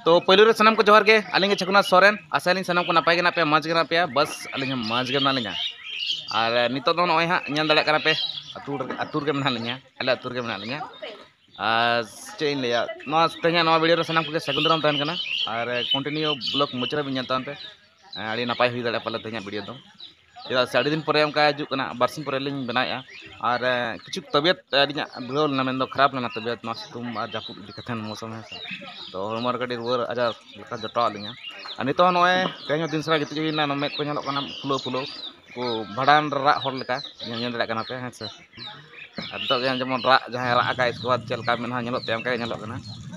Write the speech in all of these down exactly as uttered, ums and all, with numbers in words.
ᱛᱚ ᱯᱳᱭᱞᱳ ᱨᱮ ᱥᱟᱱᱟᱢ ᱠᱚ ᱡᱚᱦᱟᱨ ᱜᱮ, ᱟᱹᱞᱤᱧ ᱜᱮ ᱪᱷᱟᱠᱩᱱᱟ ᱥᱚᱨᱮᱱ᱾ ᱟᱥᱟᱭᱟᱞᱤᱧ ᱥᱟᱱᱟᱢ ᱠᱚ ᱱᱟᱯᱟᱭ ᱜᱮ ᱢᱮᱱᱟᱜ ᱯᱮᱭᱟ, ᱢᱚᱡᱽ ᱜᱮ ᱢᱮᱱᱟᱜ ᱯᱮᱭᱟ, ᱵᱟᱥ ᱟᱹᱞᱤᱧ ᱦᱚᱸ ᱢᱚᱡᱽ ᱜᱮ ᱢᱮᱱᱟᱜ ᱞᱤᱧᱟ᱾ ᱟᱨ ᱱᱤᱛᱚᱜ ᱫᱚ ᱱᱚᱜᱼᱚᱭ ᱦᱟᱸᱜ ᱧᱮᱞ ᱫᱟᱲᱮᱭᱟᱜ ᱠᱟᱱᱟ ᱯᱮ, ᱟᱹᱛᱩ ᱨᱮ, ᱟᱹᱛᱩ ᱨᱮᱜᱮ ᱢᱮᱱᱟᱜ ᱞᱤᱧᱟ, ᱟᱞᱮ ᱟᱹᱛᱩ ᱨᱮᱜᱮ ᱢᱮᱱᱟᱜ ᱞᱤᱧᱟ᱾ ᱟᱨ ᱪᱮᱫ ᱤᱧ ᱞᱟᱹᱭᱟ, ᱱᱚᱣᱟ ᱛᱮᱦᱮᱧᱟᱜ ᱱᱚᱣᱟ ᱵᱷᱤᱰᱤᱭᱳ ᱨᱮ ᱥᱟᱱᱟᱢ ᱠᱚᱜᱮ ᱥᱟᱹᱜᱩᱱ ᱫᱟᱨᱟᱢ ᱛᱟᱦᱮᱱ ᱠᱟᱱᱟ᱾ ᱟᱨ ᱠᱚᱱᱴᱤᱱᱤᱭᱩ ᱵᱞᱚᱜ ᱢᱩᱪᱟᱹᱫ ᱦᱟᱹᱵᱤᱡ ᱧᱮᱞ ᱛᱟᱵᱚᱱ ᱯᱮ, ᱟᱹᱰᱤ ᱱᱟᱯᱟᱭ ᱦᱩᱭ ᱫᱟᱲᱮᱭᱟᱜᱼᱟ ᱯᱟᱞᱮ ᱛᱮᱦᱮᱧᱟᱜ ᱵᱷᱤᱰᱤᱭᱳ ᱫᱚ᱾ ᱪᱮᱫᱟᱜ ᱥᱮ ᱟᱹᱰᱤ ᱫᱤᱱ ᱯᱚᱨᱮ ᱚᱱᱠᱟ ᱦᱤᱡᱩᱜ ᱠᱟᱱᱟ, ᱵᱟᱨᱥᱤᱧ ᱯᱚᱨᱮ ᱞᱤᱧ ᱵᱮᱱᱟᱣᱮᱫᱼᱟ᱾ ᱟᱨ ᱠᱤᱪᱷᱩ ᱛᱟᱵᱤᱭᱟᱛ ᱟᱹᱞᱤᱧᱟᱜ ᱵᱤᱜᱽᱲᱟᱹᱣ ᱞᱮᱱᱟ, ᱢᱮᱱᱫᱚ ᱠᱷᱟᱨᱟᱯ ᱞᱮᱱᱟ ᱛᱟᱵᱤᱭᱟᱛ, ᱱᱚᱣᱟ ᱥᱤᱛᱩᱝ ᱟᱨ ᱡᱟᱹᱯᱩᱫ ᱤᱫᱤ ᱠᱟᱛᱮ ᱢᱳᱥᱚᱢ, ᱦᱮᱸ ᱥᱮ᱾ ᱛᱚ ᱦᱚᱲᱢᱚ ᱨᱮ ᱠᱟᱹᱴᱤᱡ ᱨᱩᱣᱟᱹ ᱟᱡᱟᱨ ᱞᱮᱠᱟ ᱡᱚᱴᱟᱣᱟᱫ ᱞᱤᱧᱟ᱾ ᱟᱨ ᱱᱤᱛᱚᱜ ᱦᱚᱸ ᱱᱚᱜᱼᱚᱭ ᱛᱮᱦᱮᱧ ᱦᱚᱸ ᱫᱤᱱ ᱥᱟᱨᱟ ᱜᱤᱛᱤᱡ ᱦᱩᱭᱱᱟ, ᱢᱮᱫ ᱠᱚ ᱧᱮᱞᱚᱜ ᱠᱟᱱᱟ ᱯᱷᱩᱞᱟᱹᱣ ᱯᱷᱩᱞᱟᱹᱣ, ᱩᱱᱠᱩ ᱵᱷᱟᱸᱰᱟᱱ ᱨᱮ ᱨᱟᱜ ᱦᱚᱲ ᱞᱮᱠᱟ ᱧᱮᱞ, ᱧᱮᱞ ᱫᱟᱲᱮᱭᱟᱜ ᱠᱟᱱᱟ ᱯᱮ, ᱦᱮᱸ ᱥᱮ᱾ ᱟᱨ ᱱᱤᱛᱚᱜ ᱜᱮ ᱡᱮᱢᱚᱱ ᱨᱟᱜ, ᱡᱟᱦᱟᱸᱭ ᱨᱟᱜ ᱟᱠᱟᱫ, ᱤᱥᱠᱮ ᱵᱟᱫᱽ ᱪᱮᱫ ᱞᱮᱠᱟ ᱢᱮᱫᱦᱟ ᱧᱮᱞᱚᱜ ᱛᱟᱭᱟ, ᱚᱱᱠᱟ ᱜᱮ ᱧᱮᱞᱚᱜ ᱠᱟᱱᱟ᱾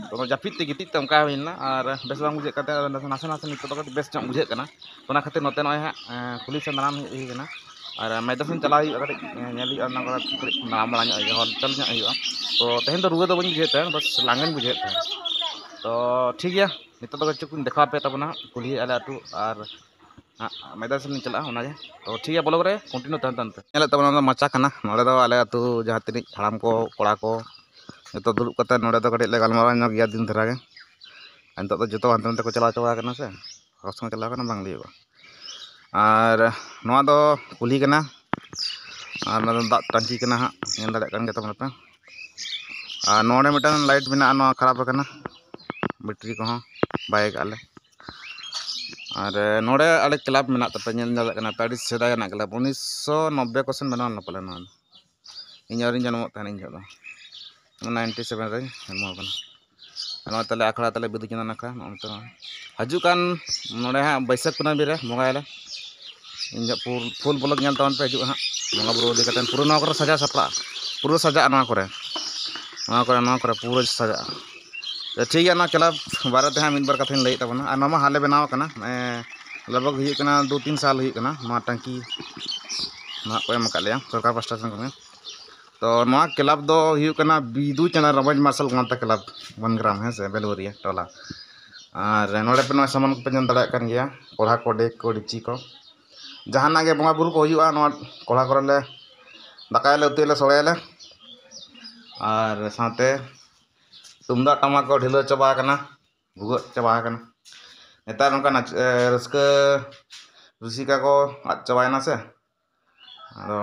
ᱛᱚ ᱡᱟᱹᱯᱤᱫ ᱛᱮ ᱜᱤᱛᱤᱡ ᱛᱮ ᱚᱱᱠᱟ ᱦᱩᱭ ᱞᱮᱱᱟ, ᱟᱨ ᱵᱮᱥ ᱵᱟᱝ ᱵᱩᱡᱷᱟᱹᱜ ᱠᱟᱱ ᱛᱟᱦᱮᱸ᱾ ᱟᱫᱚ ᱱᱟᱥᱮ ᱱᱟᱥᱮ ᱱᱤᱛᱚᱜ ᱫᱚ ᱠᱟᱹᱴᱤᱡ ᱵᱮᱥ ᱧᱚᱜ ᱵᱩᱡᱷᱟᱹᱜ ᱠᱟᱱᱟ᱾ ᱚᱱᱟ ᱠᱷᱟᱹᱛᱤᱨ ᱱᱚᱛᱮ ᱱᱚᱜᱼᱚᱭ ᱦᱟᱸᱜ, ᱮᱸ, ᱠᱩᱞᱦᱤ ᱥᱮᱱ ᱫᱟᱬᱟᱱ ᱦᱮᱡ ᱦᱩᱭ ᱠᱟᱱᱟ᱾ ᱟᱨ ᱢᱚᱭᱫᱟᱱ ᱥᱮᱱ ᱪᱟᱞᱟᱣ ᱦᱩᱭᱩᱜᱼᱟ, ᱠᱟᱹᱴᱤᱡ, ᱮᱸ, ᱧᱮᱞ ᱦᱩᱭᱩᱜᱼᱟ, ᱚᱱᱟ ᱠᱚᱨᱮ ᱠᱟᱹᱴᱤᱡ ᱫᱟᱬᱟ ᱵᱟᱲᱟ ᱧᱚᱜ ᱦᱩᱭᱩᱜᱼᱟ, ᱦᱚᱨ ᱪᱟᱞ ᱧᱚᱜ ᱦᱩᱭᱩᱜᱼᱟ᱾ ᱛᱚ ᱛᱮᱦᱮᱧ ᱫᱚ ᱨᱩᱣᱟᱹ ᱫᱚ ᱵᱟᱹᱧ ᱵᱩᱡᱷᱟᱹᱣᱮᱫ ᱛᱟᱦᱮᱸᱫ, ᱵᱟᱥ ᱞᱟᱸᱜᱟᱧ ᱵᱩᱡᱷᱟᱹᱣᱮᱫ ᱛᱟᱦᱮᱸᱫ᱾ ᱛᱚ ᱴᱷᱤᱠ ᱜᱮᱭᱟ, ᱱᱤᱛᱚᱜ ᱫᱚ ᱠᱤᱪᱷᱩᱧ ᱫᱮᱠᱷᱟᱣ ᱟᱯᱮ ᱛᱟᱵᱚᱱᱟ ᱦᱟᱸᱜ, ᱠᱩᱞᱦᱤ ᱟᱞᱮ ᱟᱹᱛᱩ ᱟᱨ ᱦᱟᱸᱜ ᱢᱚᱭᱫᱟᱱ ᱥᱮᱫ ᱞᱤᱧ ᱪᱟᱞᱟᱜᱼᱟ, ᱚᱱᱟᱜᱮ᱾ ᱛᱚ ᱴᱷᱤᱠ ᱜᱮᱭᱟ, ᱵᱞᱚᱜ ᱨᱮ ᱠᱚᱱᱴᱤᱱᱤᱭᱩ ᱛᱟᱦᱮᱱ ᱛᱟᱵᱚᱱ ᱯᱮ᱾ ᱧᱮᱞᱮᱫ ᱛᱟᱵᱚᱱᱟ, ᱚᱱᱟ ᱫᱚ ᱢᱟᱪᱟ ᱠᱟᱱᱟ᱾ ᱱᱚᱸᱰᱮ ᱫᱚ ᱟᱞᱮ ᱟᱹᱛᱩ ᱡᱟᱦᱟᱸ ᱛᱤᱱᱟᱹᱜ ᱦᱟᱲᱟᱢ ᱠᱚ, ᱠᱚᱲᱟ ᱠᱚ, ᱡᱚᱛᱚ ᱫᱩᱲᱩᱵ ᱠᱟᱛᱮ ᱱᱚᱸᱰᱮ ᱫᱚ ᱠᱟᱹᱴᱤᱡ ᱞᱮ ᱜᱟᱞᱢᱟᱨᱟᱣ ᱧᱚᱜ ᱜᱮᱭᱟ ᱫᱤᱱ ᱫᱷᱟᱨᱟ ᱜᱮ᱾ ᱟᱨ ᱱᱤᱛᱚᱜ ᱫᱚ ᱡᱚᱛᱚ ᱦᱟᱱᱛᱮ ᱱᱟᱛᱮ ᱠᱚ ᱪᱟᱞᱟᱣ ᱪᱟᱵᱟ ᱟᱠᱟᱱᱟ ᱥᱮ, ᱚᱠᱟ ᱥᱚᱸᱜᱮ ᱪᱟᱞᱟᱣ ᱟᱠᱟᱱᱟ ᱵᱟᱝ ᱞᱟᱹᱭᱚᱜᱼᱟ᱾ ᱟᱨ ᱱᱚᱣᱟ ᱫᱚ ᱠᱩᱞᱦᱤ ᱠᱟᱱᱟ, ᱟᱨ ᱱᱚᱣᱟ ᱫᱚ ᱫᱟᱜ ᱴᱟᱝᱠᱤ ᱠᱟᱱᱟ ᱦᱟᱸᱜ, ᱧᱮᱞ ᱫᱟᱲᱮᱭᱟᱜ ᱠᱟᱱ ᱜᱮᱭᱟ ᱛᱟᱵᱚᱱ ᱯᱮ᱾ ᱟᱨ ᱱᱚᱰᱮ ᱢᱤᱫᱴᱟᱝ ᱞᱟᱭᱤᱴ ᱢᱮᱱᱟᱜᱼᱟ, ᱱᱚᱣᱟ ᱠᱷᱟᱨᱟᱯ ᱟᱠᱟᱱᱟ, ᱵᱮᱴᱨᱤ ᱠᱚᱦᱚᱸ ᱵᱟᱭ ᱠᱟᱜ ᱞᱮ᱾ ᱟᱨ ᱱᱚᱰᱮ ᱟᱞᱮ ᱠᱞᱟᱵᱽ ᱢᱮᱱᱟᱜ ᱛᱟᱯᱮ, ᱧᱮᱞ ᱧᱮᱞ ᱫᱟᱲᱮᱭᱟᱜ ᱠᱟᱱᱟ ᱯᱮ, ᱟᱹᱰᱤ ᱥᱮᱫᱟᱭ ᱨᱮᱱᱟᱜ ᱠᱞᱟᱵᱽ, ᱩᱱᱤᱥᱥᱚ ᱱᱚᱵᱵᱳᱭ ᱠᱚ ᱥᱮᱱ ᱵᱮᱱᱟᱣ ᱞᱮᱱᱟ ᱯᱟᱞᱮ ᱱᱚᱣᱟ ᱫᱚ᱾ ᱤᱧ ᱟᱹᱣᱨᱤᱧ ᱡᱚᱱᱢᱚᱜ ᱛᱟᱦᱮᱱ ᱤᱧ ᱡᱚᱦᱚᱜ ᱫᱚ, ᱱᱟᱭᱤᱱᱴᱤ ᱥᱮᱵᱷᱮᱱ ᱨᱮᱧ ᱡᱚᱱᱢᱚ ᱟᱠᱟᱱᱟ᱾ ᱟᱨ ᱱᱚᱜᱼᱚᱭ ᱛᱟᱞᱮ ᱟᱠᱷᱲᱟ ᱛᱟᱞᱮ ᱵᱤᱫᱩ ᱪᱟᱸᱫᱟᱱ ᱟᱠᱷᱲᱟ, ᱱᱚᱜᱼᱚ ᱱᱚᱛᱮ ᱦᱚᱸ᱾ ᱦᱤᱡᱩᱜ ᱠᱟᱱ ᱱᱚᱰᱮ ᱦᱟᱸᱜ ᱵᱟᱹᱭᱥᱟᱹᱠᱷ ᱠᱩᱱᱟᱹᱢᱤ ᱨᱮ ᱵᱚᱸᱜᱟᱭᱟᱞᱮ᱾ ᱤᱧ ᱫᱚ ᱯᱷᱩᱞ, ᱯᱷᱩᱞ ᱵᱞᱚᱜ ᱧᱮᱞ ᱛᱟᱵᱚᱱ ᱯᱮ, ᱦᱤᱡᱩᱜᱼᱟ ᱦᱟᱸᱜ ᱵᱚᱸᱜᱟ ᱵᱩᱨᱩ ᱤᱫᱤ ᱠᱟᱛᱮ᱾ ᱯᱩᱨᱟᱹ ᱱᱚᱣᱟ ᱠᱚᱨᱮ ᱥᱟᱡᱟᱣ ᱥᱟᱯᱲᱟᱜᱼᱟ, ᱯᱩᱨᱟᱹ ᱥᱟᱡᱟᱜᱼᱟ ᱱᱚᱣᱟ ᱠᱚᱨᱮ, ᱱᱚᱣᱟ ᱠᱚᱨᱮ, ᱱᱚᱣᱟ ᱠᱚᱨᱮ ᱯᱩᱨᱟᱹ ᱥᱟᱡᱟᱜᱼᱟ᱾ ᱛᱚ ᱴᱷᱤᱠ ᱜᱮᱭᱟ, ᱱᱚᱣᱟ ᱠᱞᱟᱵᱽ ᱵᱟᱨᱮ ᱛᱮ ᱦᱟᱸᱜ ᱢᱤᱫ ᱵᱟᱨ ᱠᱟᱛᱷᱟᱧ ᱞᱟᱹᱭᱮᱫ ᱛᱟᱵᱚᱱᱟ᱾ ᱟᱨ ᱱᱚᱣᱟ ᱢᱟ ᱦᱟᱞᱮ ᱵᱮᱱᱟᱣ ᱟᱠᱟᱱᱟ, ᱮᱸ, ᱞᱟᱜᱽ ᱵᱷᱟᱜᱽ ᱦᱩᱭᱩᱜ ᱠᱟᱱᱟ ᱫᱩ ᱛᱤᱱ ᱥᱟᱞ ᱦᱩᱭᱩᱜ ᱠᱟᱱᱟ, ᱱᱚᱣᱟ ᱴᱟᱝᱠᱤ ᱱᱟᱦᱟᱜ ᱠᱚ ᱮᱢ ᱟᱠᱟᱫ ᱞᱮᱭᱟ ᱥᱚᱨᱠᱟᱨ ᱯᱟᱥᱴᱟ ᱥᱮᱱ ᱠᱷᱚᱱ ᱜᱮ᱾ ᱛᱚ ᱱᱚᱣᱟ ᱠᱞᱟᱵᱽ ᱫᱚ ᱦᱩᱭᱩᱜ ᱠᱟᱱᱟ ᱵᱤᱫᱩ ᱪᱟᱸᱫᱟᱱ ᱨᱚᱢᱚᱡᱽ ᱢᱟᱨᱥᱟᱞ ᱜᱟᱶᱛᱟ ᱠᱞᱟᱵᱽ, ᱵᱚᱱᱜᱨᱟᱢ, ᱦᱮᱸ ᱥᱮ, ᱵᱮᱞᱣᱟᱹᱨᱤᱭᱟᱹ ᱴᱚᱞᱟ᱾ ᱟᱨ ᱱᱚᱰᱮ ᱯᱮ ᱱᱚᱣᱟ ᱥᱟᱢᱟᱱ ᱠᱚᱯᱮ ᱧᱮᱞ ᱫᱟᱲᱮᱭᱟᱜ ᱠᱟᱱ ᱜᱮᱭᱟ, ᱠᱚᱲᱦᱟ ᱠᱚ, ᱰᱮᱠ ᱠᱚ, ᱰᱮᱠᱪᱤ ᱠᱚ, ᱡᱟᱦᱟᱱᱟᱜ ᱜᱮ ᱵᱚᱸᱜᱟ ᱵᱩᱨᱩ ᱠᱚ ᱦᱩᱭᱩᱜᱼᱟ, ᱱᱚᱣᱟ ᱠᱚᱲᱦᱟ ᱠᱚᱨᱮ ᱞᱮ ᱫᱟᱠᱟᱭᱟᱞᱮ, ᱩᱛᱩᱭᱟᱞᱮ, ᱥᱚᱲᱮᱭᱟᱞᱮ᱾ ᱟᱨ ᱥᱟᱶᱛᱮ ᱛᱩᱢᱫᱟᱜ ᱴᱟᱢᱟᱠ ᱠᱚ ᱰᱷᱤᱞᱟᱹᱣ ᱪᱟᱵᱟ ᱟᱠᱟᱱᱟ᱾ ᱵᱷᱩᱜᱟᱹᱜ ᱪᱟᱵᱟ ᱟᱠᱟᱱᱟ᱾ ᱱᱮᱛᱟᱨ ᱱᱚᱝᱠᱟ ᱱᱟᱪ-, ᱮ, ᱨᱟᱹᱥᱠᱟᱹ ᱨᱩᱥᱤᱠᱟ ᱠᱚ ᱟᱫ ᱪᱟᱵᱟᱭᱮᱱᱟ ᱥᱮ᱾ ᱟᱫᱚ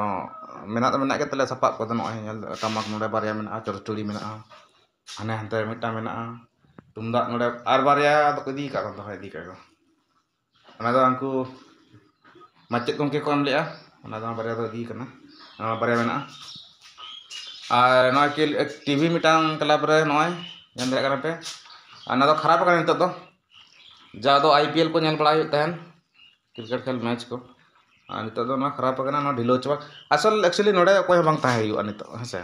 ᱢᱮᱱᱟᱜ ᱫᱚ ᱢᱮᱱᱟᱜ ᱜᱮ ᱛᱟᱞᱮᱭᱟ ᱥᱟᱯᱟᱵ ᱠᱚᱫᱚ, ᱱᱚᱜᱼᱚᱭ ᱧᱮᱞ ᱴᱟᱢᱟᱠ ᱱᱚᱰᱮ ᱵᱟᱨᱭᱟ ᱢᱮᱱᱟᱜᱼᱟ, ᱪᱚᱲᱪᱚᱲᱤ ᱢᱮᱱᱟᱜᱼᱟ, ᱦᱟᱱᱮ ᱦᱟᱱᱛᱮ ᱢᱤᱫᱴᱟᱝ ᱢᱮᱱᱟᱜᱼᱟ, ᱛᱩᱢᱫᱟᱜ ᱱᱚᱰᱮ ᱟᱨ ᱵᱟᱨᱭᱟ ᱫᱚᱠᱚ ᱤᱫᱤ ᱟᱠᱟᱫ ᱠᱚ, ᱫᱚᱦᱚ ᱤᱫᱤ ᱟᱠᱟᱫ ᱠᱚ᱾ ᱚᱱᱟ ᱫᱚ ᱩᱱᱠᱩ ᱢᱟᱪᱮᱫ ᱜᱚᱢᱠᱮ ᱠᱚ ᱮᱢ ᱞᱮᱫᱼᱟ, ᱚᱱᱟ ᱫᱚ ᱵᱟᱨᱭᱟ ᱫᱚ ᱤᱫᱤ ᱠᱟᱱᱟ, ᱱᱚᱣᱟ ᱵᱟᱨᱭᱟ ᱢᱮᱱᱟᱜᱼᱟ᱾ ᱟᱨ ᱱᱚᱣᱟ ᱠᱤ-, ᱴᱤᱵᱷᱤ ᱢᱤᱫᱴᱟᱝ ᱠᱞᱟᱵᱽ ᱨᱮ ᱱᱚᱜᱼᱚᱭ ᱧᱮᱞ ᱫᱟᱲᱮᱭᱟᱜ ᱠᱟᱱᱟ ᱯᱮ, ᱟᱨ ᱚᱱᱟ ᱫᱚ ᱠᱷᱟᱨᱟᱯ ᱟᱠᱟᱱᱟ ᱱᱤᱛᱚᱜ ᱫᱚ, ᱡᱟ ᱫᱚ ᱟᱭ ᱯᱤ ᱮᱞ ᱠᱚ ᱧᱮᱞ ᱵᱟᱲᱟ ᱦᱩᱭᱩᱜ ᱛᱟᱦᱮᱸᱱ, ᱠᱨᱤᱠᱮᱴ ᱠᱷᱮᱞ ᱢᱮᱪ ᱠᱚ, ᱟᱨ ᱱᱤᱛᱚᱜ ᱫᱚ ᱱᱚᱣᱟ ᱠᱷᱟᱨᱟᱯ ᱟᱠᱟᱱᱟ, ᱱᱚᱣᱟ ᱰᱷᱤᱞᱟᱹᱣ ᱪᱟᱵᱟ᱾ ᱟᱥᱚᱞ actually ᱱᱚᱰᱮ ᱚᱠᱚᱭ ᱦᱚᱸ ᱵᱟᱝ ᱛᱟᱦᱮᱸ ᱦᱩᱭᱩᱜᱼᱟ ᱱᱤᱛᱚᱜ, ᱦᱮᱸ ᱥᱮ᱾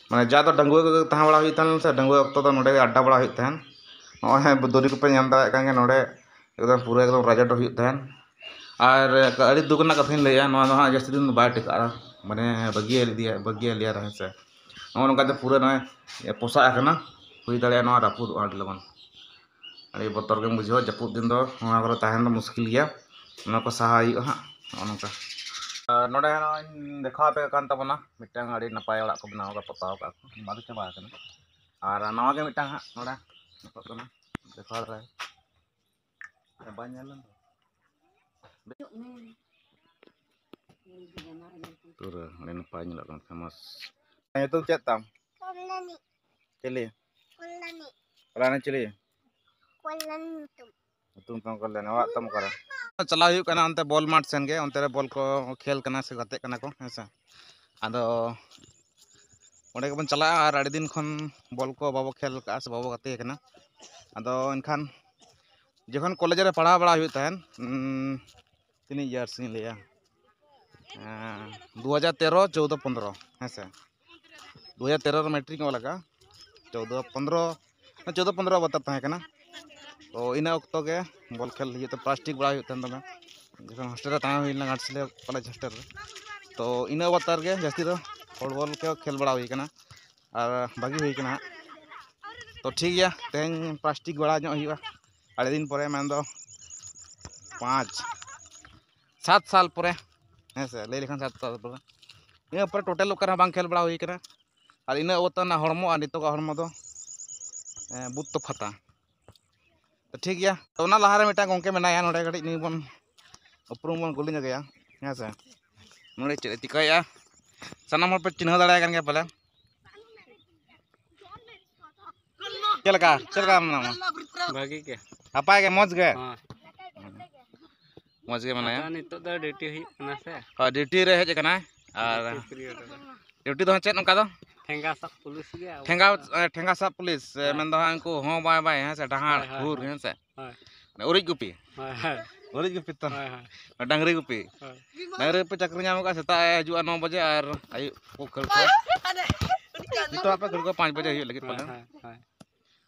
ᱢᱟᱱᱮ ᱡᱟ ᱫᱚ ᱰᱟᱺᱜᱩᱣᱟᱹ ᱠᱚᱜᱮ ᱛᱟᱦᱮᱸ ᱵᱟᱲᱟ ᱦᱩᱭᱩᱜ ᱛᱟᱦᱮᱸᱱ ᱥᱮ, ᱰᱟᱺᱜᱩᱣᱟᱹ ᱚᱠᱛᱚ ᱫᱚ ᱱᱚᱰᱮ ᱜᱮ ᱟᱰᱰᱟ ᱵᱟᱲᱟ ᱦᱩᱭᱩᱜ ᱛᱟᱦᱮᱸᱱ᱾ ᱱᱚᱜᱼᱚᱭ ᱦᱟᱸᱜ ᱫᱚᱨᱤ ᱠᱚᱯᱮ ᱧᱮᱞ ᱫᱟᱲᱮᱭᱟᱜ ᱠᱟᱱ ᱜᱮᱭᱟ, ᱱᱚᱰᱮ ᱮᱠᱫᱚᱢ ᱯᱩᱨᱟᱹ ᱮᱠᱫᱚᱢ ᱨᱟᱡᱟᱰᱚ ᱦᱩᱭᱩᱜ ᱛᱟᱦᱮᱸᱱ᱾ ᱟᱨ ᱟᱹᱰᱤ ᱫᱩᱠ ᱨᱮᱱᱟᱜ ᱠᱟᱛᱷᱟᱧ ᱞᱟᱹᱭᱟ, ᱱᱚᱣᱟ ᱫᱚ ᱦᱟᱸᱜ ᱡᱟᱹᱥᱛᱤ ᱫᱤᱱ ᱫᱚ ᱵᱟᱭ ᱴᱤᱠᱟᱹᱜᱼᱟ, ᱢᱟᱱᱮ ᱵᱟᱹᱜᱤᱭᱟᱞᱮᱭᱟ, ᱵᱟᱹᱜᱤᱭᱟᱞᱮᱭᱟ ᱦᱮᱸ ᱥᱮ᱾ ᱱᱚᱜᱼᱚ ᱱᱚᱝᱠᱟ ᱛᱮ ᱯᱩᱨᱟᱹ ᱱᱚᱜᱼᱚᱭ ᱯᱚᱥᱟᱜ ᱟᱠᱟᱱᱟ, ᱦᱩᱭ ᱫᱟᱲᱮᱭᱟᱜᱼᱟ ᱱᱚᱣᱟ ᱨᱟᱹᱯᱩᱫᱚᱜᱼᱟ ᱟᱹᱰᱤ ᱞᱚᱜᱚᱱ᱾ ᱟᱹᱰᱤ ᱵᱚᱛᱚᱨ ᱜᱮᱢ ᱵᱩᱡᱷᱟᱹᱣᱟ, ᱡᱟᱹᱯᱩᱫ ᱫᱤᱱ ᱫᱚ ᱱᱚᱣᱟ ᱠᱚᱨᱮ ᱛᱟᱦᱮᱱ ᱫᱚ ᱢᱩᱥᱠᱤᱞ ᱜᱮᱭᱟ, ᱚᱱᱟ ᱠᱚ ᱥᱟᱦᱟ ᱦᱩᱭᱩᱜᱼᱟ ᱦᱟᱸᱜ, ᱱᱚᱜᱼᱚ ᱱᱚᱝᱠᱟ᱾ ᱟᱨ ᱱᱚᱰᱮ ᱱᱚᱜᱼᱚᱭ ᱤᱧ ᱫᱮᱠᱷᱟᱣ ᱟᱯᱮ ᱠᱟᱱ ᱛᱟᱵᱚᱱᱟ, ᱢᱤᱫᱴᱟᱝ ᱟᱹᱰᱤ ᱱᱟᱯᱟᱭ ᱚᱲᱟᱜ ᱠᱚ ᱵᱮᱱᱟᱣ ᱟᱠᱟᱫ, ᱯᱚᱛᱟᱣ ᱟᱠᱟᱫ ᱠᱚ, ᱢᱟᱨᱮ ᱪᱟᱵᱟ ᱟᱠᱟᱱᱟ᱾ ᱟᱨ ᱱᱟᱣᱟ ᱜᱮ ᱢᱤᱫᱴᱟᱝ ᱦᱟᱸᱜ ᱱᱚᱰᱮ ᱧᱮᱞᱚᱜ ᱠᱟᱱᱟ, ᱫᱮᱠᱷᱟᱣ ᱫᱟᱲᱮ ᱵᱟᱭ ᱧᱮᱞ ᱞᱮᱱ ᱫᱚ᱾ ᱯᱩᱨᱟᱹ ᱟᱹᱰᱤ ᱱᱟᱯᱟᱭ ᱧᱮᱞᱚᱜ ᱠᱟᱱᱟ, famous᱾ ᱧᱩᱛᱩᱢ ᱪᱮᱫ ᱛᱟᱢ? ᱠᱚᱞᱞᱟᱱᱤ᱾ ᱪᱤᱞᱤ? ᱠᱚᱞᱞᱟᱱᱤ᱾ ᱠᱚᱞᱞᱟᱱᱤ ᱪᱤᱞᱤ? ᱠᱚᱞᱞᱟᱱᱤ ᱧᱩᱛᱩᱢ᱾ ᱧᱩᱛᱩᱢ ᱛᱟᱢ ᱠᱚᱞᱞᱟᱱᱤ, ᱚᱲᱟᱜ ᱛᱟᱢ ᱚᱠᱟᱨᱮ? ᱪᱟᱞᱟᱣ ᱦᱩᱭᱩᱜ ᱠᱟᱱᱟ ᱚᱱᱛᱮ ᱵᱚᱞ ᱢᱟᱴᱷ ᱥᱮᱱ ᱜᱮ, ᱚᱱᱛᱮ ᱨᱮ ᱵᱚᱞ ᱠᱚ ᱠᱷᱮᱞ ᱠᱟᱱᱟ ᱥᱮ ᱜᱟᱛᱮᱜ ᱠᱟᱱᱟ ᱠᱚ, ᱦᱮᱸ ᱥᱮ᱾ ᱟᱫᱚ ᱚᱸᱰᱮ ᱜᱮᱵᱚᱱ ᱪᱟᱞᱟᱜᱼᱟ, ᱟᱨ ᱟᱹᱰᱤ ᱫᱤᱱ ᱠᱷᱚᱱ ᱵᱚᱞ ᱠᱚ ᱵᱟᱵᱚ ᱠᱷᱮᱞ ᱠᱟᱜᱼᱟ ᱥᱮ ᱵᱟᱵᱚ ᱜᱟᱛᱮ ᱠᱟᱱᱟ᱾ ᱟᱫᱚ ᱮᱱᱠᱷᱟᱱ ᱡᱚᱠᱷᱚᱱ ᱠᱚᱞᱮᱡᱽ ᱨᱮ ᱯᱟᱲᱦᱟᱣ ᱵᱟᱲᱟ ᱦᱩᱭᱩᱜ ᱛᱟᱦᱮᱸᱱ, ᱩᱸ, ᱛᱤᱱᱟᱹᱜ years ᱤᱧ ᱞᱟᱹᱭᱟ, ᱮᱸ, ᱫᱩ ᱦᱟᱡᱟᱨ ᱛᱮᱨᱚ, ᱪᱳᱣᱫᱚ, ᱯᱚᱱᱫᱽᱨᱚ, ᱦᱮᱸ ᱥᱮ, ᱫᱩ ᱦᱟᱡᱟᱨ ᱛᱮᱨᱚ ᱨᱮ ᱢᱮᱴᱨᱤᱠ ᱚᱞ ᱟᱠᱟᱫᱼᱟ, ᱪᱳᱣᱫᱚ, ᱯᱚᱱᱫᱽᱨᱚ, ᱪᱳᱣᱫᱚ, ᱯᱚᱱᱫᱽᱨᱚ ᱚᱵᱚᱛᱟᱨ ᱛᱟᱦᱮᱸ ᱠᱟᱱᱟ᱾ ᱛᱚ ᱤᱱᱟᱹ ᱚᱠᱛᱚ ᱜᱮ ᱵᱚᱞ ᱠᱷᱮᱞ ᱦᱩᱭᱩᱜ ᱛᱮ, ᱯᱞᱟᱥᱴᱤᱠ ᱵᱟᱲᱟ ᱦᱩᱭᱩᱜ ᱛᱟᱦᱮᱸᱱ ᱫᱚᱢᱮ, ᱡᱚᱠᱷᱚᱱ ᱦᱳᱥᱴᱮᱞ ᱨᱮ ᱛᱟᱦᱮᱸ ᱦᱩᱭ ᱞᱮᱱᱟ, ᱜᱷᱟᱴᱥᱤᱞᱟᱹ ᱠᱚᱞᱮᱡᱽ ᱦᱳᱥᱴᱮᱞ ᱨᱮ᱾ ᱛᱚ ᱤᱱᱟᱹ ᱚᱵᱚᱛᱟᱨ ᱜᱮ ᱡᱟᱹᱥᱛᱤ ᱫᱚ ᱯᱷᱩᱴᱵᱚᱞ ᱠᱚ ᱠᱷᱮᱞ ᱵᱟᱲᱟ ᱦᱩᱭ ᱠᱟᱱᱟ, ᱟᱨ ᱵᱷᱟᱹᱜᱤ ᱦᱩᱭ ᱠᱟᱱᱟ ᱦᱟᱸᱜ᱾ ᱛᱚ ᱴᱷᱤᱠ ᱜᱮᱭᱟ, ᱛᱮᱦᱮᱧ ᱯᱞᱟᱥᱴᱤᱠ ᱵᱟᱲᱟ ᱧᱚᱜ ᱦᱩᱭᱩᱜᱼᱟ ᱟᱹᱰᱤ ᱫᱤᱱ ᱯᱚᱨᱮ, ᱢᱮᱱᱫᱚ ᱯᱟᱸᱪ, ᱥᱟᱛ ᱥᱟᱞ ᱯᱚᱨᱮ, ᱦᱮᱸ ᱥᱮ, ᱞᱟᱹᱭ ᱞᱮᱠᱷᱟᱱ ᱥᱟᱛ ᱥᱟᱞ ᱯᱚᱨᱮ᱾ ᱤᱱᱟᱹ ᱯᱚᱨᱮ ᱴᱳᱴᱟᱞ ᱚᱠᱟ ᱨᱮᱦᱚᱸ ᱵᱟᱝ ᱠᱷᱮᱞ ᱵᱟᱲᱟ ᱦᱩᱭ ᱠᱟᱱᱟ᱾ ᱟᱨ ᱤᱱᱟᱹ ᱚᱠᱛᱚ ᱨᱮᱱᱟᱜ ᱦᱚᱲᱢᱚ ᱟᱨ ᱱᱤᱛᱚᱜᱟᱜ ᱦᱚᱲᱢᱚ ᱫᱚ, ᱮᱸ, ᱵᱩᱫ ᱛᱚᱯᱷᱟᱛᱟ᱾ ᱛᱚ ᱴᱷᱤᱠ ᱜᱮᱭᱟ, ᱛᱚ ᱚᱱᱟ ᱞᱟᱦᱟᱨᱮ ᱢᱤᱫᱴᱟᱝ ᱜᱚᱝᱠᱮ ᱢᱮᱱᱟᱭᱟ ᱱᱚᱰᱮ, ᱠᱟᱹᱴᱤᱡ ᱱᱩᱭ ᱵᱚᱱ ᱩᱯᱨᱩᱢ ᱵᱚᱱ ᱠᱩᱞᱤ ᱧᱚᱜᱮᱭᱟ, ᱦᱮᱸ ᱥᱮ᱾ ᱱᱚᱰᱮ ᱪᱮᱫ ᱮ ᱪᱤᱠᱟᱹᱭᱮᱫᱼᱟ? ᱥᱟᱱᱟᱢ ᱦᱚᱲ ᱯᱮ ᱪᱤᱱᱦᱟᱹᱣ ᱫᱟᱲᱮᱭᱟᱭ ᱠᱟᱱ ᱜᱮᱭᱟ ᱯᱟᱞᱮ᱾ ᱪᱮᱫ ᱞᱮᱠᱟ, ᱪᱮᱫ ᱞᱮᱠᱟ ᱢᱮᱱᱟᱢᱟ? ᱵᱷᱟᱹᱜᱤ ᱜᱮ᱾ ᱱᱟᱯᱟᱭ ᱜᱮ, ᱢᱚᱡᱽ ᱜᱮ? ᱦᱮᱸ᱾ ᱢᱚᱡᱽ ᱜᱮ ᱢᱮᱱᱟᱭᱟ᱾ ᱟᱫᱚ ᱱᱤᱛᱚᱜ ᱫᱚ ᱰᱤᱭᱩᱴᱤ ᱦᱩᱭᱩᱜ ᱠᱟᱱᱟ ᱥᱮ᱾ ᱦᱳᱭ, ᱰᱤᱭᱩᱴᱤ ᱨᱮ ᱦᱮᱡ ᱟᱠᱟᱱᱟᱭ᱾ ᱟᱨ ᱰᱤᱭᱩᱴᱤ ᱯᱤᱨᱤᱭᱳᱰ ᱨᱮ᱾ ᱰᱤᱭᱩᱴᱤ ᱫᱚ ᱦᱟᱸᱜ ᱪᱮᱫ ᱚᱱᱠᱟ ᱫᱚ? ᱴᱷᱮᱸᱜᱟ ᱥᱟᱵ ᱯᱩᱞᱤᱥ ᱜᱮ ᱟᱵᱚ ᱴᱷᱮᱸᱜᱟ, ᱫᱚ᱾ ᱮ, ᱴᱷᱮᱸᱜᱟ ᱥᱟᱵ ᱯᱩᱞᱤᱥ, ᱮ, ᱦᱮᱸ᱾ ᱢᱮᱱᱫᱚ ᱦᱟᱸᱜ ᱩᱱᱠᱩ ᱦᱚᱸ ᱵᱟᱭ ᱵᱟᱭ, ᱦᱮᱸ ᱥᱮ, ᱰᱟᱦᱟᱨ ᱦᱳᱭ, ᱦᱳᱭ, ᱦᱩᱨ, ᱦᱳᱭ᱾ ᱦᱮᱸ ᱥᱮ? ᱦᱳᱭ᱾ ᱩᱨᱤᱡ ᱜᱩᱯᱤ᱾ ᱦᱳᱭ, ᱦᱳᱭ᱾ ᱩᱨᱤᱡ ᱜᱩᱯᱤ ᱛᱚ᱾ ᱦᱳᱭ, ᱦᱳᱭ᱾ ᱰᱟᱝᱨᱤ ᱜᱩᱯᱤ᱾ ᱦᱳᱭ᱾ ᱰᱟᱝᱨᱤ ᱜᱩᱯᱤ ᱪᱟᱹᱠᱨᱤ ᱧᱟᱢ ᱠᱟᱜᱼᱟ, ᱥᱮᱛᱟᱜ ᱮ ᱦᱤᱡᱩᱜᱼᱟ ᱱᱚ ᱵᱟᱡᱮ ᱟᱨ ᱟᱹᱭᱩᱵ ᱠᱚ ᱠᱷᱟᱹᱲ ᱠᱚᱣᱟ᱾ ᱱᱤᱛᱚᱜ ᱟᱯᱮ ᱠᱷᱟᱹᱲ ᱠᱚᱣᱟ ᱯᱟᱸᱪ ᱵᱟᱡᱮ ᱦᱩᱭᱩᱜ ᱞᱟᱹᱜᱤᱫ ᱦᱳᱭ, ᱯᱟᱞᱮ᱾ ᱦᱳᱭ, ᱦᱳᱭ᱾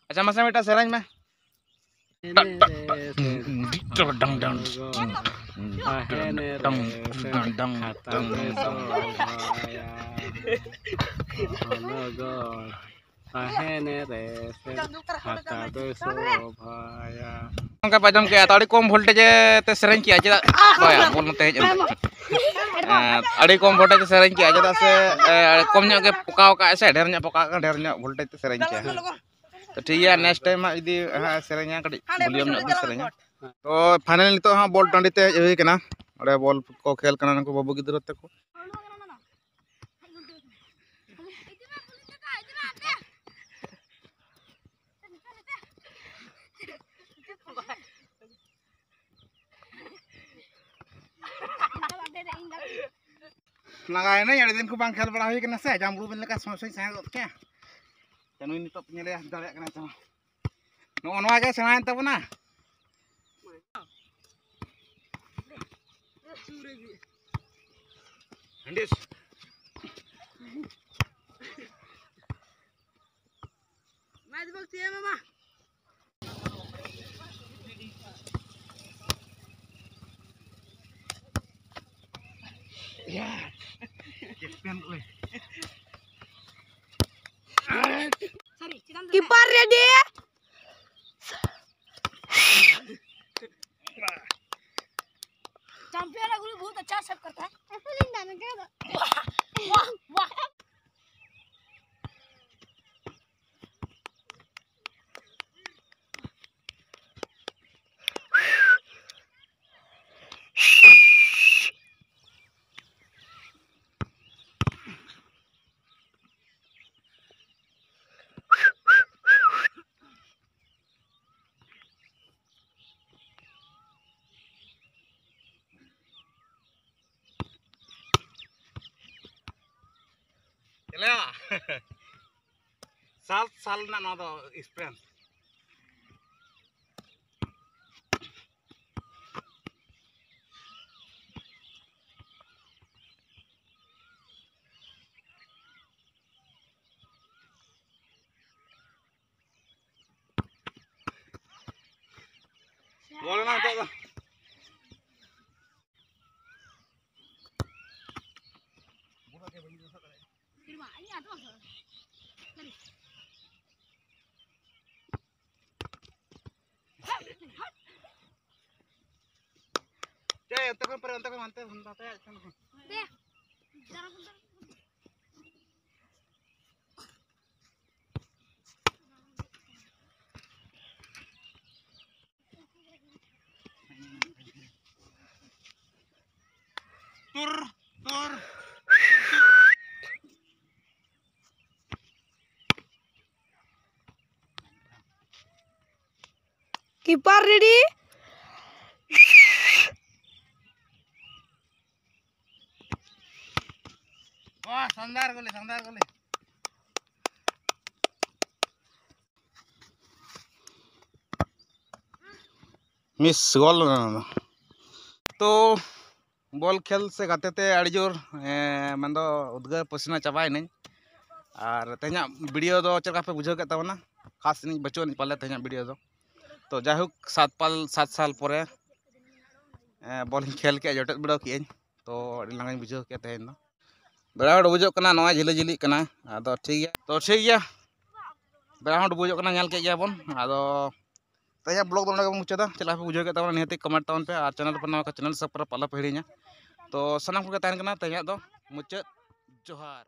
ᱟᱪᱪᱷᱟ, ᱢᱟᱥᱮ ᱢᱤᱫᱴᱟᱝ ᱥᱮᱨᱮᱧ ᱢᱮ᱾ ᱰᱟᱝ, ᱰᱟᱝ, ᱰᱟᱝ᱾ ᱛᱟᱦᱮᱱ ᱨᱮ ᱥᱮ ᱰᱟᱝ, ᱰᱟᱝ, ᱠᱷᱟᱛᱟ ᱰᱟᱝ, ᱫᱚᱭ ᱰᱟᱝ᱾ ᱥᱚᱵᱷᱟᱭᱟ᱾ ᱦᱚᱱᱚᱜᱚᱲ ᱛᱟᱦᱮᱱ ᱨᱮ ᱥᱮ ᱠᱷᱟᱛᱟ ᱫᱚᱭ ᱥᱚᱵᱷᱟᱭᱟ᱾ ᱚᱱᱠᱟ ᱯᱮ ᱟᱸᱡᱚᱢ ᱠᱮᱜᱼᱟ, ᱛᱚ ᱟᱹᱰᱤ ᱠᱚᱢ voltage ᱛᱮ ᱥᱮᱨᱮᱧ ᱠᱮᱜᱼᱟ, ᱪᱮᱫᱟᱜ? ᱵᱟᱭᱟ, ᱵᱚᱞ ᱱᱚᱛᱮ ᱦᱮᱡ ᱮᱱ ᱛᱟᱭᱟ᱾ ᱮᱸ, ᱟᱹᱰᱤ ᱠᱚᱢ voltage ᱛᱮ ᱥᱮᱨᱮᱧ ᱠᱮᱜᱼᱟ, ᱪᱮᱫᱟᱜ ᱥᱮ, ᱮ, ᱠᱚᱢ ᱧᱚᱜ ᱜᱮ ᱯᱚᱠᱟᱣ ᱠᱟᱜᱼᱟᱭ ᱥᱮ, ᱰᱷᱮᱨ ᱧᱚᱜ ᱯᱚᱠᱟᱣ ᱠᱟᱜ ᱠᱷᱟᱱ ᱰᱷᱮᱨ ᱧᱚᱜ voltage ᱛᱮ ᱥᱮᱨᱮᱧ ᱠᱮᱜᱼᱟ᱾ ᱛᱚ ᱴᱷᱤᱠ ᱜᱮᱭᱟ, next time ᱦᱟᱸᱜ ᱡᱩᱫᱤ ᱦᱟᱸᱜ ᱥᱮᱨᱮᱧᱟ, ᱠᱟᱹᱴᱤᱡ ᱦᱟᱸᱰᱮ ᱵᱷᱚᱞᱤᱭᱟᱢ ᱵᱩᱡᱷᱟᱹᱣ ᱧᱚᱜ ᱵᱤᱱ ᱪᱟᱞᱟᱜ ᱥᱮᱨᱮᱧᱟ᱾ ᱠᱚᱴ᱾ ᱛᱚ finally ᱱᱤᱛᱚᱜ ᱦᱟᱸᱜ ᱵᱚᱞ ᱴᱟᱺᱰᱤ ᱛᱮ ᱦᱮᱡ ᱦᱩᱭ ᱠᱟᱱᱟ, ᱚᱸᱰᱮ ᱵᱚᱞ ᱠᱚ ᱠᱷᱮᱞ ᱠᱟᱱᱟ ᱱᱩᱠᱩ ᱵᱟᱹᱵᱩ ᱜᱤᱫᱽᱨᱟᱹ ᱛᱟᱠᱚ᱾ ᱞᱟᱸᱜᱟᱭᱮᱱᱟᱹᱧ, ᱟᱹᱰᱤ ᱫᱤᱱ ᱠᱚ ᱵᱟᱝ ᱠᱷᱮᱞ ᱵᱟᱲᱟ ᱦᱩᱭ ᱠᱟᱱᱟ ᱥᱮ, ᱡᱟᱢᱵᱽᱲᱩ ᱵᱤᱱ ᱞᱮᱠᱟ ᱥᱚᱸᱭ ᱥᱚᱸᱭ ᱥᱟᱸᱦᱮᱫ ᱜᱚᱫ ᱠᱮᱫ᱾ ᱱᱩᱭ ᱱᱤᱛᱚᱜ ᱯᱮ ᱧᱮᱞᱮᱭᱟ ᱫᱟᱲᱮᱭᱟᱜ ᱠᱟᱱᱟᱭ ᱥᱮ ᱵᱟᱝ? ᱱᱚᱜᱼᱚ ᱱᱚᱣᱟ ᱜᱮ ᱥᱮᱬᱟᱭᱮᱱ ᱛᱟᱵᱚᱱᱟ᱾ Keeper ready। चैंपियन है गुरु, बहुत अच्छा सेव करता है। ऐसे नहीं डालना क्या? वाह, वाह, वाह। ᱪᱮᱞᱮᱭᱟ᱾ ᱥᱟᱛ ᱥᱟᱞ ᱨᱮᱱᱟᱜ ᱱᱚᱣᱟ ᱫᱚ experience᱾ ᱵᱚᱞ ᱮᱱᱟ ᱱᱤᱛᱚᱜ ᱫᱚ᱾ ᱪᱮ, ᱚᱱᱛᱮ ᱠᱷᱚᱱ ᱯᱟᱨᱮ, ᱚᱱᱛᱮ ᱠᱷᱚᱱ ᱦᱟᱱᱛᱮ, ᱦᱟᱱᱛᱮ, ᱦᱟᱱᱛᱮ, ᱦᱟᱱᱛᱮ᱾ ᱛᱩᱨ, ᱛᱩᱨ᱾ Keeper ready. ᱵᱟᱦ, ᱥᱟᱱᱫᱟᱨ ᱜᱚᱞᱤ, ᱥᱟᱱᱫᱟᱨ ᱜᱚᱞᱤ᱾ Miss goal ᱚᱱᱟ ᱫᱚ᱾ ᱛᱚ, ᱵᱚᱞ ᱠᱷᱮᱞ ᱥᱮ ᱜᱟᱛᱮ ᱛᱮ ᱟᱹᱰᱤ ᱡᱳᱨ, ᱮᱸ, ᱢᱮᱱᱫᱚ ᱩᱫᱽᱜᱟᱹᱨ ᱯᱟᱹᱥᱱᱟ ᱪᱟᱵᱟᱭᱮᱱᱟᱹᱧ᱾ ᱟᱨ ᱛᱮᱦᱮᱧᱟᱜ video ᱫᱚ ᱪᱮᱫ ᱞᱮᱠᱟ ᱯᱮ ᱵᱩᱡᱷᱟᱹᱣ ᱠᱮᱫ ᱛᱟᱵᱚᱱᱟ? ᱠᱷᱟᱥ ᱮᱱᱮᱡ ᱵᱟᱹᱪᱩᱜ ᱟᱹᱱᱤᱡ ᱯᱟᱞᱮ ᱛᱮᱦᱮᱧᱟᱜ video ᱫᱚ᱾ ᱛᱚ, ᱡᱟᱭᱦᱳᱠ, ᱥᱟᱛ ᱯᱟᱞ, ᱥᱟᱛ ᱥᱟᱞ ᱯᱚᱨᱮ, ᱮᱸ, ᱵᱚᱞᱤᱧ ᱠᱷᱮᱞ ᱠᱮᱫᱼᱟ, ᱡᱚᱴᱮᱫ ᱵᱤᱰᱟᱹᱣ ᱠᱮᱫᱼᱟᱹᱧ᱾ ᱛᱚ, ᱟᱹᱰᱤ ᱞᱟᱸᱜᱟᱧ ᱵᱩᱡᱷᱟᱹᱣ ᱠᱮᱫᱼᱟ ᱛᱮᱦᱮᱧ ᱫᱚ᱾ ᱵᱮᱲᱟ ᱦᱚᱸ ᱰᱩᱵᱩᱡᱚᱜ ᱠᱟᱱᱟ, ᱱᱚᱣᱟ ᱡᱷᱤᱞᱟᱹ ᱡᱷᱤᱞᱤᱜ ᱠᱟᱱᱟ᱾ ᱟᱫᱚ ᱴᱷᱤᱠ ᱜᱮᱭᱟ, ᱛᱚ, ᱴᱷᱤᱠ ᱜᱮᱭᱟ, ᱵᱮᱲᱟ ᱦᱚᱸ ᱰᱩᱵᱩᱡᱚᱜ ᱠᱟᱱᱟ, ᱧᱮᱞ ᱠᱮᱫ ᱜᱮᱭᱟ ᱵᱚᱱ᱾ ᱟᱫᱚ ᱛᱮᱦᱮᱧᱟᱜ vlog ᱫᱚ ᱱᱚᱰᱮ ᱜᱮᱵᱚᱱ ᱢᱩᱪᱟᱹᱫᱟ᱾ ᱪᱮᱫ ᱞᱮᱠᱟ ᱯᱮ ᱵᱩᱡᱷᱟᱹᱣ ᱠᱮᱫ ᱛᱟᱵᱚᱱᱟ, ᱱᱤᱦᱟᱹᱛ ᱜᱮ comment ᱛᱟᱵᱚᱱ ᱯᱮ, ᱟᱨ channel ᱨᱮ ᱱᱟᱣᱟ ᱠᱷᱟᱱ channel subscribe ᱟᱞᱚ ᱯᱮ ᱦᱤᱲᱤᱧᱟ᱾ ᱛᱚ, ᱥᱟᱱᱟᱢ ᱠᱚᱜᱮ ᱛᱟᱦᱮᱱ ᱠᱟᱱᱟ ᱛᱮᱦᱮᱧᱟᱜ ᱫᱚ ᱢᱩᱪᱟᱹᱫ᱾ ᱡᱚᱦᱟᱨ᱾